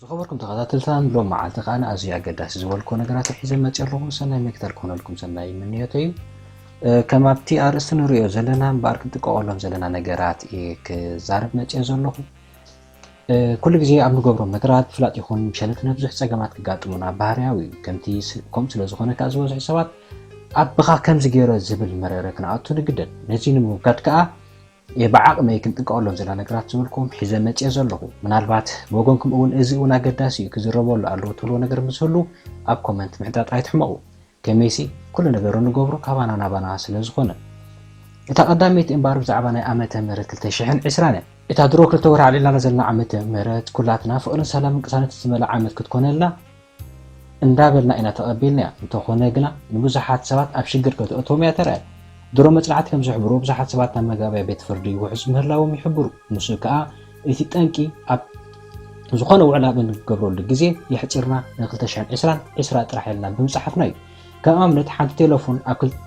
ዝኸበርኩም ተኸታተልትና፣ ሎም መዓልቲ ከኣ ኣዝዩ ኣገዳሲ ዝበልኩ ነገራት ሒዘ መጽእ ኣለኹ። ሰናይ መክተል ክኾነልኩም ሰናይ ምንዮተይ እዩ። ከም ኣብቲ ኣርእስቲ ንሪኦ ዘለና እምበኣር ክንጥቀቐሎም ዘለና ነገራት እየ ክዛረብ መጽእ ዘለኹ። ኩሉ ግዜ ኣብ ንገብሮም ነገራት ብፍላጥ ይኹን ብሸነኽ ነብዙሕ ጸገማት ክጋጥሙና ባህርያዊ እዩ። ከምቲ ከምኡ ስለ ዝኾነ ከኣ ዝበዝሑ ሰባት ኣብ ብኻ ከምዚ ገይረ ዝብል መረረ ክንኣቱ ንግደድ። ነዚ ንምውጋድ ከኣ ብዓቕመይ ክንጥንቀቐሎም ዘለና ነገራት ዝበልኩም ሒዘ መጽየ ዘለኹ። ምናልባት ብወገንኩም እውን እዚ እውን ኣገዳሲ እዩ ክዝረበሉ ኣለዎ ትብልዎ ነገር ምስ ህሉ ኣብ ኮመንት ምሕጣጥ ኣይትሕመቑ። ከመይሲ ኩሉ ነገር እንገብሮ ካባና ናባና ስለ ዝኾነ። እታ ቀዳመይቲ እምባር ብዛዕባ ናይ ዓመተ ምህረት ክልተ ሽሕን ዕስራን እያ። እታ ድሮ ክልተ ወርሒ ኣዕሊልና ዘለና ዓመተ ምህረት ኩላትና ፍቕርን ሰላምን ቅሳነት ዝመልኣ ዓመት ክትኮነልና እንዳበልና ኢና ተቐቢልናያ። እንተኾነ ግና ንብዙሓት ሰባት ኣብ ሽግር ከተእትዎም እያ ተራእያ። ድሮ መጽናዕቲ ከም ዝሕብሮ ብዙሓት ሰባት ናብ መጋብያ ቤት ፍርዲ ውሑስ ምህላዎም ይሕብሩ። ንሱ ከኣ እቲ ጠንቂ ኣብ ዝኾነ ውዕል ኣብ እንገብረሉ ግዜ የሕጺርና ን ክልተ ሽሕን ዕስራን ዕስራ ጥራሕ ኢልና ብምጽሓፍና እዩ። ከም ኣብነት ሓንቲ ቴሌፎን ኣብ ክል-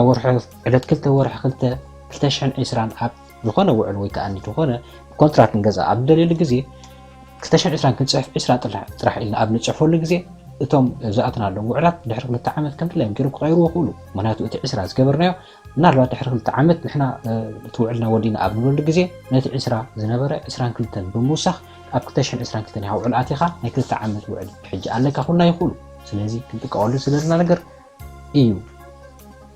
ኣብ ወርሒ ዕለት ክልተ ወርሒ ክልተ ክልተ ሽሕን ዕስራን ኣብ ዝኾነ ውዕል ወይ ከኣ ዝኾነ ኮንትራት ንገዛ ኣብ ንደልየሉ ግዜ ክልተ ሽሕን ዕስራን ክንጽሕፍ ዕስራ ጥራሕ ኢልና ኣብ ንጽሕፈሉ ግዜ እቶም ዝኣትናሎም ውዕላት ድሕሪ ክልተ ዓመት ከም ድላዮም ገይሮም ክቐይርዎ ይኽእሉ። ምክንያቱ እቲ ዕስራ ዝገበርናዮ ምናልባት ድሕሪ ክልተ ዓመት ንሕና እቲ ውዕልና ወዲእና ኣብ ንብለሉ ግዜ ነቲ ዕስራ ዝነበረ ዕስራን ክልተን ብምውሳኽ ኣብ ክልተ ሽሕን ዕስራን ክልተን ኢኻ ውዕል ኣቲኻ ናይ ክልተ ዓመት ውዕል ሕጂ ኣለካ ክብሉና ይኽእሉ። ስለዚ ክንጥቀቐሉ ዝደለና ነገር እዩ።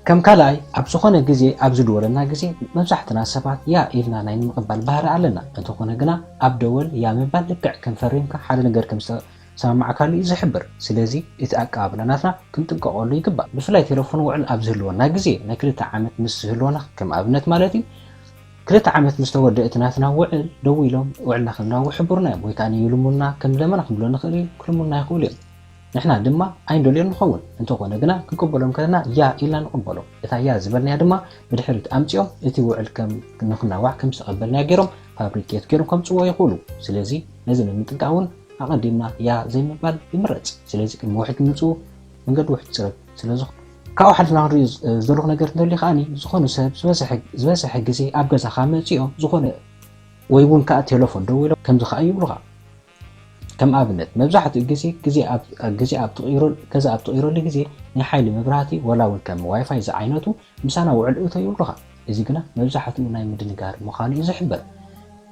ከም ካልኣይ ኣብ ዝኾነ ግዜ ኣብ ዝድወለና ግዜ መብዛሕትና ሰባት ያ ኢልና ናይ ምቕባል ባህሪ ኣለና። እንተኾነ ግና ኣብ ደወል ያ ምባል ልክዕ ከም ፈሪምካ ሓደ ነገር ከም ዝተሰማማዕካሉ እዩ ዝሕብር። ስለዚ እቲ ኣቀባብላ ናትና ክንጥንቀቐሉ ይግባእ። ብፍላይ ቴሌፎን ውዕል ኣብ ዝህልወና ግዜ ናይ ክልተ ዓመት ምስ ዝህልወና ከም ኣብነት ማለት እዩ ክልተ ዓመት ምስ ተወደአ እቲ ናትና ውዕል ደዊሎም ውዕልና ከም ናውሕ ሕቡርና እዮም ወይ ከዓ ይልሙና ከም ለመና ክንብሎ ንኽእል እዩ ክልሙና ይኽእሉ እዮም። ንሕና ድማ ኣይንደልዮን ንኸውን። እንተኾነ ግና ክንቅበሎም ከለና ያ ኢልና ንቕበሎም። እታ ያ ዝበልናያ ድማ ብድሕሪት ኣምጺኦም እቲ ውዕል ከም ንኽናዋሕ ከም ዝተቐበልናዮ ገይሮም ፋብሪኬት ገይሮም ከምጽዎ ይኽእሉ። ስለዚ ነዚ ንምጥንቃቕ እውን ኣቐዲምና ያ ዘይምባል ይምረጽ። ስለዚ ቅድሚ ውሕጅ ምምጽኡ መንገዲ ውሕጅ ጽረግ ስለ ዝኾነ ካብኡ ሓሊፍና ክንሪኦ ዝደለኹ ነገር እንተልዩ ከኣ ዝኾኑ ሰብ ዝበዝሐ ግዜ ኣብ ገዛኻ መጺኦም ዝኾነ ወይ እውን ከኣ ቴሌፎን ደዊሎም ከምዚ ከኣ ይብሉኻ። ከም ኣብነት መብዛሕትኡ ግዜ ግዜ ኣብ ግዜ ኣብ ትቕይሮ ገዛ ኣብ ትቕይረሉ ግዜ ናይ ሓይሊ መብራህቲ ወላ እውን ከም ዋይፋይ ዝዓይነቱ ምሳና ውዕል እቶ ይብሉኻ። እዚ ግና መብዛሕትኡ ናይ ምድንጋር ምዃኑ እዩ ዝሕበር።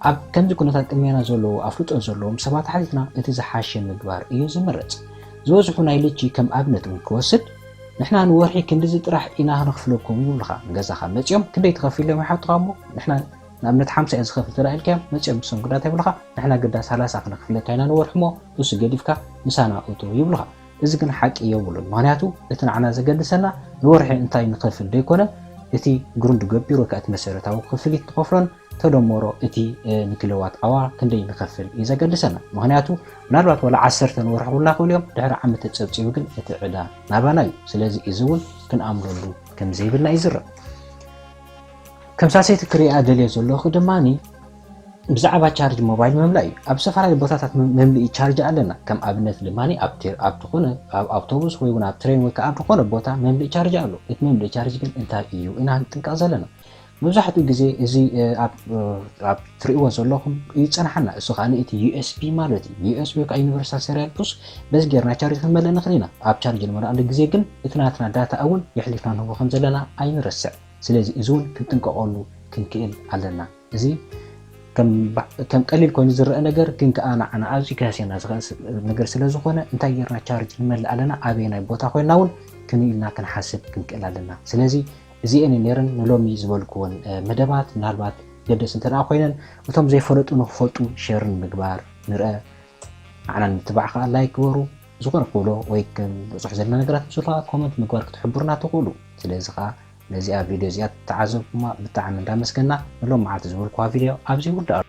ኣብ ከምዚ ኩነታት ቅድሜና ዘለዉ ኣፍልጦ ዘለዎም ሰባት ሓቲትና እቲ ዝሓሸ ምግባር እዩ ዝምረጽ። ዝበዝሑ ናይ ልቺ ከም ኣብነት እውን ክወስድ ንሕና ንወርሒ ክንድዚ ጥራሕ ኢና ክንኽፍለኩም ይብሉኻ። ንገዛኻ መጺኦም ክንደይ ትኸፍል ኢሎም ይሓቱኻ እሞ ንሕና ንኣብነት ሓምሳ እየ ዝኸፍል ተዳ ኢልካዮም መጺኦም ብሰንኩ ዳታ ይብሉኻ ንሕና ግዳ ሰላሳ ክነኽፍለካ ኢና ንወርሒ እሞ እሱ ገዲፍካ ምሳና እቶ ይብሉኻ። እዚ ግን ሓቂ የብሉን። ምኽንያቱ እቲ ንዓና ዘገድሰና ንወርሒ እንታይ ንኸፍል ደይኮነ እቲ ግሩንድ ገቢር ወይ ከዓ እቲ መሰረታዊ ክፍሊት ንኸፍሎን ተደመሮ እቲ ንኪሎዋት ኣዋር ክንደይ ንኸፍል እዩ ዘገድሰና። ምኽንያቱ ምናልባት ዋላ ዓሰርተ ንወርሒ ክብሉና ክእሉ እዮም፣ ድሕሪ ዓመት ተፀብፂቡ ግን እቲ ዕዳ ናባና እዩ። ስለዚ እዚ እውን ክንኣምነሉ ከም ዘይብልና እዩ ዝረእ። ከም ሳልሰይቲ ክሪኣ ደልየ ዘለኹ ድማ ብዛዕባ ቻርጅ ሞባይል መምላእ እዩ። ኣብ ዝተፈላለዩ ቦታታት መምልኢ ቻርጅ ኣለና። ከም ኣብነት ድማ ኣብ ዝኾነ ኣብ ኣውቶቡስ ወይ እውን ኣብ ትሬን ወይ ከዓ ኣብ ዝኾነ ቦታ መምልኢ ቻርጅ ኣሎ። እቲ መምልኢ ቻርጅ ግን እንታይ እዩ ኢና ንጥንቀቕ ዘለና። መብዛሕትኡ ግዜ እዚ ኣብ ትሪእዎ ዘለኹም ይፀናሓና። እሱ ከዓ እቲ ዩኤስቢ ማለት እዩ። ዩኤስቢ ወይ ከዓ ዩኒቨርሳል ሰሪያል ቡስ በዚ ጌርና ቻርጅ ክንመልእ ንኽእል ኢና። ኣብ ቻርጅ ንመልኣሉ ግዜ ግን እቲ ናትና ዳታ እውን የሕሊፍና ንህቦ ከም ዘለና ኣይንረስዕ። ስለዚ እዚ እውን ክንጥንቀቐሉ ክንክእል ኣለና። እዚ ከም ቀሊል ኮይኑ ዝረአ ነገር ግን ከኣ ንዓና ኣዝዩ ከህስየና ዝኽእል ነገር ስለ ዝኾነ እንታይ ጌርና ቻርጅ ንመልእ ኣለና ኣበየናይ ቦታ ኮይንና እውን ክንኢልና ክንሓስብ ክንክእል ኣለና። ስለዚ እዚኤን ነይረን ንሎሚ ዝበልክወን መደባት ምናልባት ገደስ እንተ ደኣ ኮይነን እቶም ዘይፈለጡ ንክፈልጡ ሸርን ምግባር ንርአ። ንዓና ንትባዕ ከኣ ላይክ ግበሩ። ዝኾነ ክብሎ ወይ ክንብፅሖ ዘለና ነገራት ምስሉ ከዓ ኮመንት ምግባር ክትሕብሩና ትኽእሉ። ስለዚ ከዓ ነዚኣ ቪድዮ እዚኣ ተዓዘብኩማ ብጣዕሚ እንዳመስገና ንሎም መዓልቲ ዝበልኩዋ ቪድዮ ኣብዚ ይውዳእ።